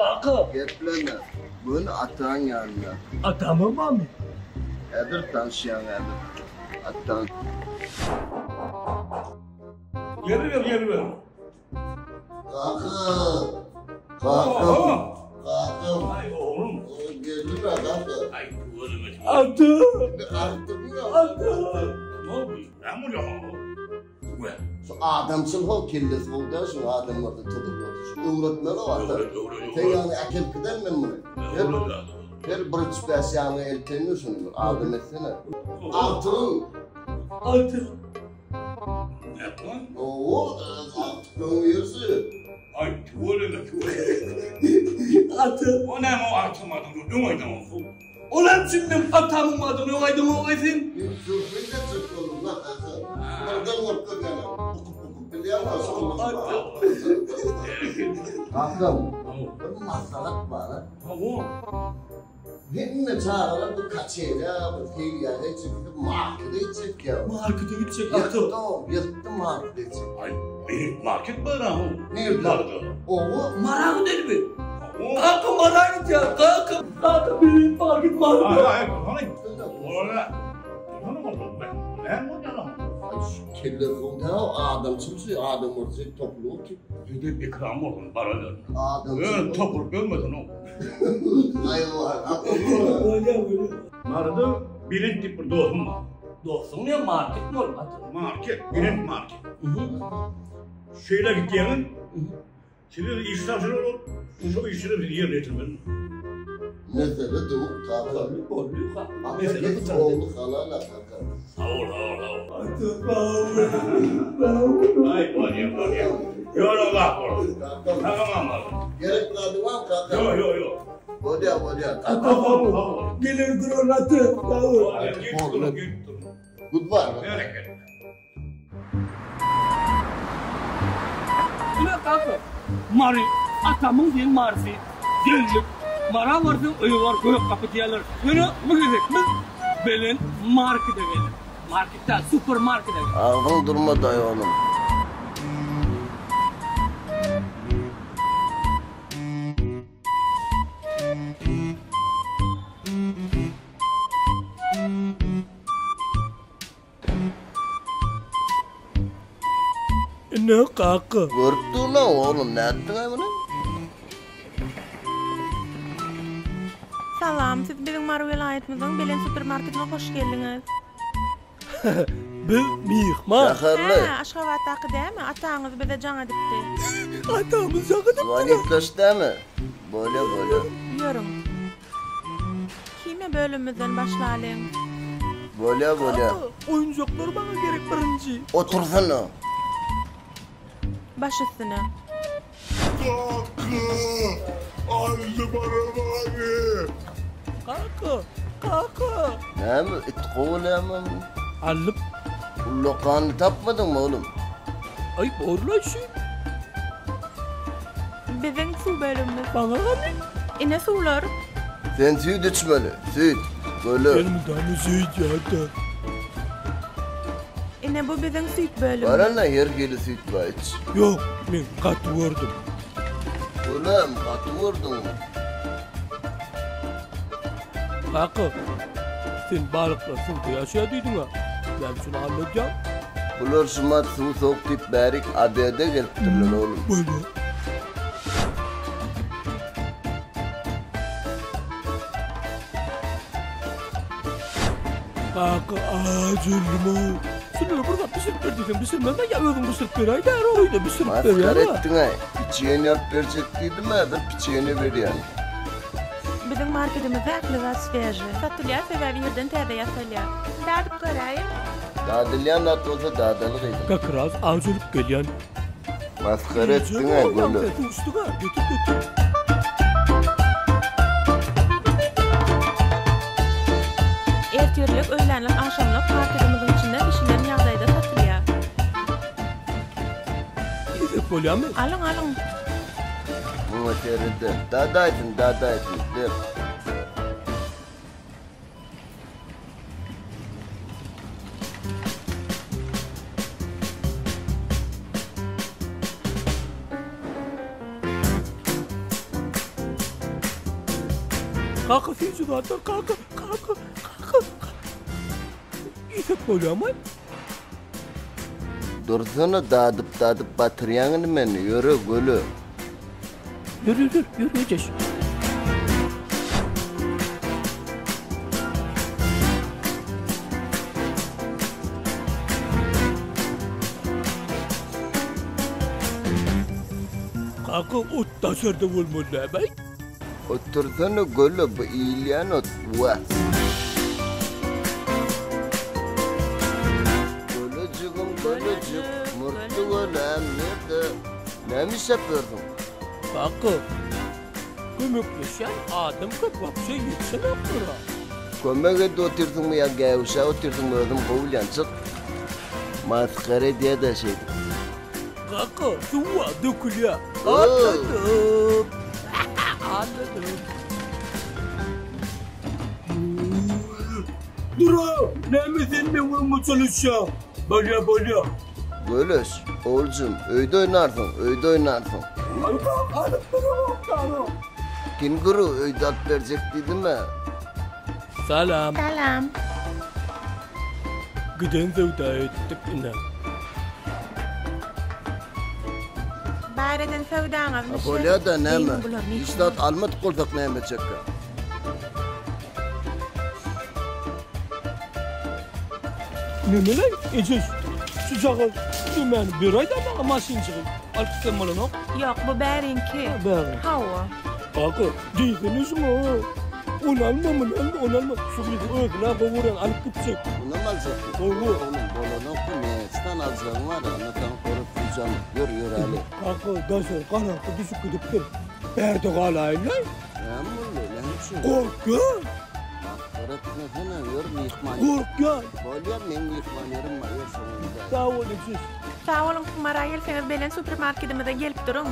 Kaka. Gepleme. Göni ataň ýanyna. Atamam barmy? Häzir tanşýaň häzir. Ataň. Geliber, geliber. Kaka. Kakam. Kakam. Aý oglum. Geldim ha kaka. Aý gözüme. Ata. Indi artdygyň ýok. Ata. Ne oldu? Näme bolýar? We. Şu adamçyl ho kellesi gowy däl şuň adamlarda tutup Şu öwretmeli o ata. Öwret, öwret, Sen ýaňy äkelip giden men muny. Her, her bir üç bäş ýaňy eltenmi şuny bir adam etsene. Agtygyň. Agtyk. Nätman? Oo, agtyklaryň ýersi. Aý, tüweleme, tüweleme. Ata. O näme o agtygyň adyny öň aýdaňok. Ol hem üçin men atamyň adyny öň aýdaňok-aý sen. Men sürpriz etjek boldum la kaka. Birden bolup görýäler. Bukup bukup bilýäňmi şol. Kakam, bir maslahat bar-a. Hawa. Hemme çagalar bu kaçelä, bu seýilgähe çekip markete gitjek ýa. Markete gitjek ata. Ýykdym, ýykdym markete gitjek. Aý, beýik market bar-a o. Nirde? Maryda. Owa. Mara gidelimi? Hawa. Kaka Mara gidýär, kaka. Kaka beýik market Maryda. Aý, aý, hany. Ola. Hany boldy? Näme bolýar? Aý, şu kelle suwda adamçyl şu adam görse topulup otyr. Gidip ikram bolsun, bara ber. Adamçyl. Ýöne topulyp ölmesin o. Aý, Bolýar, bolýar. Maryda Belent diýip bir dostum bar. Dostuň ne market mi ol ata? Market, Belent market. Şeýle gitýäňiz, size iş tabşyrylar, şo işleri biz ýerine ýetirmeli. Mesele döwük kaka. Boldy, boldy kaka. Mesele ogly halal a kaka. Sag bol, sag bol, sag bol. Ata, sag bol. Sag bol. Aý, bolýa, bolýa. Ýoluň uzak bolsun. Kakam. Sagamam bar. Gerek zady barmy kaka? Ýok, ýok, ýok. Bolýa, bolýa. Ata, sag bol. Geler duran ata, sag bol. Bolýa, gelip durun, gelip durun. Goodbye. Berekella. Ine kaka, Mary, atamyň diýen Marysy, geldik. Mara barsaň öýe bar, gök gapy diýýärler. Ýöne bu gezek biz Belent markete geldik. Market däl, super markete geldik. Agzyň durmadaý oglum. Ine kaka. Görüp durlaň oglum nätdiňaý muny? Salam, siz biziň Mary welaýatymyzyň Belent supermarketine hoş geldiňiz. Biz myhman. Şäherli. Hä, Aşgabatdaky dämi? Ataňyz bize jaň edipdi. Atamyz jaň edipdi. Zwanitleş dämi? Bolýa bolýa. Ýörüň. Himiýa bölümimizden başlalyň. Bolýa bolýa. Kaka, oýunjaklar maňa gerek birinji. Otursana. Baş üstüne. Kaka! Aldym arabany! Kaka, kaka. Näme it kowalaýarmy? Aldyp. Ullakanyny tapmadyňmy oglum? Aý borlaý şu. Biziň suw bölümimiz. Maňa gany. Ine suwlar. Sen süýt içmeli, süýt, göle. Elmydama süýt ýa-da. Ine bu biziň süýt bölümimiz. Bar ana her hili süýt bar iç. Ýok, men gaty gördüm. Gölem, gaty gördüňmi? Kaka, sen balyklar suwda ýaşaýar diýdiň-ä. Näme üçin alladýaň? Bular şumat suw sowuk diýip bärik obede gelipdirler oglum. Bolýar. Kaka aç öldüm-ow. Şunlara bir zat bişirip ber diýseň bişirmez-ä ýa özüň bişirip beräý-dä öýde bişirip Masgara berýän-ä. etdiň-aý. Piçenýe alyp berjek diýdim häzir piçenýe berýän. Biziň marketimizde ähli zat sveži. Satylýar sebäbi ýerden täze ýasalýar. Dadyp göräýiň. Dadylýan zat bolsa dadaly gyzym. Kak raz aç ölüp gelýän. Masgara etdiň-ä göle. Duşduk-a getir getir. Ertirlik, öýlänlik, agşamlyk marketimiziň içinde bişilen ýagdaýda satylýar. Iýsek bolýamy? Alyň alyň. Muňa serede. Dadaýsyn, dadaýsyn. Ber. Kaka süýji zatlar kaka kaka kaka. Iýsek bolýamy? Dursana dadyp dadyp batyrýaň indi meni ýöre göle. Ýör ýör ýör ýör ejeş. Kaka ot daşarda bolmaly däl-aý. Otursana göle bu iýilýän ot wah. Gölejigim gölejik murtly göläm nirde näme işläp ýörsüň. Kaka kömekleşýän adam köp wapşe ýetişenoklara. Kömek edip otyrsyňmy ýa gäwüşäp otyrsyňmy özüm gowy bilýän çyk. Masgara edýädä şeýdip. Kaka, suwa dökülýär. Atladym. Atladym. Dura, näme sen meň öňüme çalyşýaň? Bolýa, bolýa. Göleş, oguljum, öýde oýnarsyň, öýde oýnarsyň. Aý, kaka, alyp duramok, kaka. Kenguru öýde alyp berjek diýdim-ä. Salam. Salam. Giden söwda etdik ine. Bar eden söwdaňyzmy şu? Bolýa-da näme? Hiç zat almadyk bolsak näme etjekkä? Nemeleý, ejeş, şujagaz dümäni beräý-dä maňa maşynjygy. Alyp gitsem bolanok. Ýok, bu bäriňki. Bäriň. Hawa. Kaka, diýsene şuňa. Ony alma, muny alma, ony alma. Şu gyzyň özüne gowy görýän, alyp gitjek. Munam aljakmy? Gowy. Oglum, bolanokmy, näçe sany aljagyň bar, ondan görüp duýjam. Ýör, ýöräli. Kaka, daşary garaňky düşüp gidipdir. Bärde galaýyn-laý. Näme boldy, näme üçin? Gorkýan. Masgara etmesene, ýör myhman. Gorkýan. Bolýa, meň myhman ýerim bar, ýör şoňa gidäýeli. Sag bol, ejeş. Sag boluň, Mara gelseňiz Belent supermarkedimize gelip duruň.